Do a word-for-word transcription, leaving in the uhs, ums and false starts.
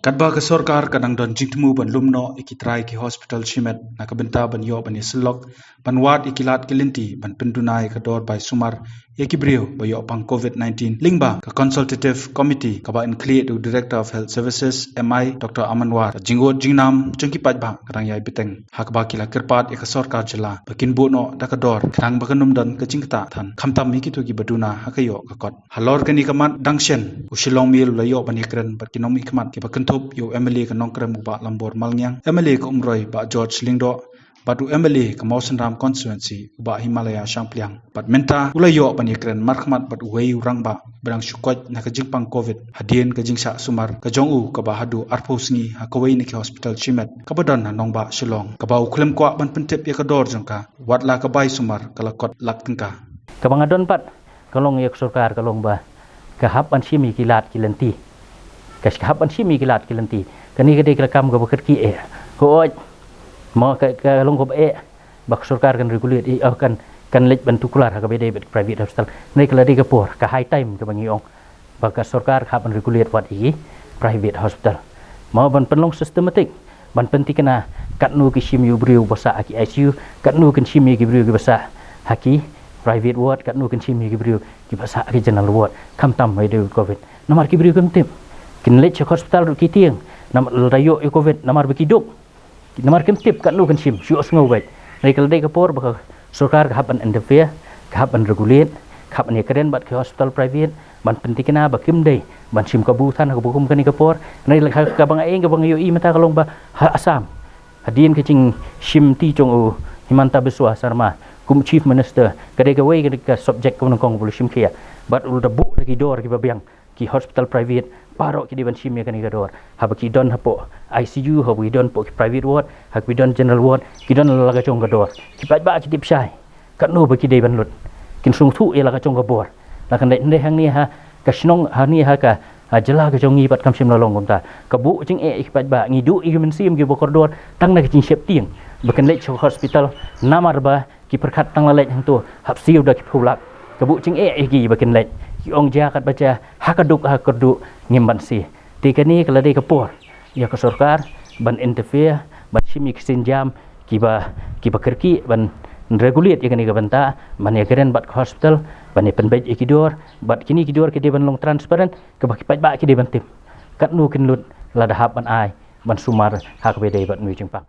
Katba ka sorkar ka dang don jingthmu ban lum noh ïa ki trai ki hospital shimet na ka bynta ban ïoh ban ïasyllok ban wad ïa ki lad ki lynti ban pynduna ïa ka dor bai sumar ïa ki briew ba ïoh pang covid nineteen, lyngba ka consultative committee kaba in khlieh da u Director of Health Services, M I, Doctor Aman War, ka jingud jingnam jong ki paidbah ka dang ïai bteng. Ha kaba ki la kyrpad ïa ka sorkar jylla ba kin buh noh da ka dor khnang ba kan ym don ka jingktah than, khamtam ïa kito kiba duna ha ka ïoh ka kot. Halor kane ka mat dang shen, u Shillong Mail u la ïoh ban ïakren bad ki nongmihkhmat kiba kynthup ïa u M L A ka Nongkrem u Bah Lambor Malngiang, M L A ka Umroi Bah George Lyngdoh, bad u M L A ka Mawsynram constituency u Bah Himalaya Shangpliang. Bad mynta u la ïoh ban ïakren markhmat bad uwei u rangbah ba dang shu koit na ka jingpang covid hadien ka jingshah sumar ka jong u kaba haduh arphew sngi ha kawei na ki hospital shimet kaba don ha nongbah Shillong, kaba u khlem kwah ban pyntip ïa ka dor jong ka, wat la ka bai sumar ka la kot lak tyngka. Kaba nga don pat ka long ïa ka sorkar ka long ba ka hap ban shim ïa ki lad ki lynti. Ka hap ban shim ïa ki lad ki lynti. Kane ka dei ka kam kaba kyrkieh. Hooid, mo ka, ka long kaba eh ba ka sorkar kan regulate ïa, oh, kan, kan leit ban tuklar ha kaba dei bad private hospital. Hynrei ka la dei ka por, ka high time kaba ngi ong ba ka sorkar ka hap ban regulate wat ïa ki private hospital. Mo ban pynlong systematic, ban pynthikna katno ki shim ïa u briew ba sah ha ki I C U, katno kin shim ïa ki briew kiba sah ha ki private ward, katno kin shim ïa ki briew kiba sah ha ki general ward, khamtam ba dei covid. Namar ki briew kim tip. Kin leit sha hospital ruh ki tieng namar lada ïoh ïa covid, namar ba ki duk. Namar kim tip katno kin shim, shu ïohsngew beit. Hynrei ka la dei ka por ba ka sorkar ka hap ban interfere, ka hap ban regulate, ka hap ban ïakren bad ki hospital private ban pynthikna ba kim dei ban shim kabu than ha kaba kum kane ka por. Hynrei la ka, kaba nga ïeng, kaba nga ïohi mynta ka long ba ha Assam, hadien ka jingshim ti jong u Himanta Biswa Sarma kum Chief Minister, ka dei kawei ka, ka subject kaba nyngkong ba u la shim khia. Bad u la da buh da ki dor kiba biang, ki hospital private baroh ki dei ban shim ïa kane ka dor. Haba ki don hapoh I C U, haba ki don hapoh ki private ward, haba ki don general ward, ki don la ka jong ka dor. Ki paidbah ki tip shai katno ba ki dei ban lut. Kin sngewthuh ïa la ka jong ka bor. La kan dei hynrei hangne ha ka shnong, hangne ha ka, ha jylla ka jong ngi pat kam shym la long kumta. Ka buh jingeh ïa ki paidbah, ngi duh ïa ki mynsiem kiba kordor tang na ka jingsheptieng ba kin leit sha hospital namar ba ki pyrkhat tang la leit hangto hap siew da ki phew lak. Ka buh jingeh ïa ki ba kin leit. Ki ong jia katba jia, ha ka duk ha ka kyrduh ngim banse. Te kane ka la dei ka por ïa ka sorkar ban interfere, ban shim ïa ki sienjam kiba, kiba kyrkieh, ban regulate ïa kane ka bynta, ban ïakren bad ka hospital, ban ïa pynbeit ïa ki dor, bad kine ki dor ki dei ban long transparent, kaba ki paidbah ki dei ban tip katno kin lut lada hap ban ai ban sumar ha kaba dei bad une u jingpang.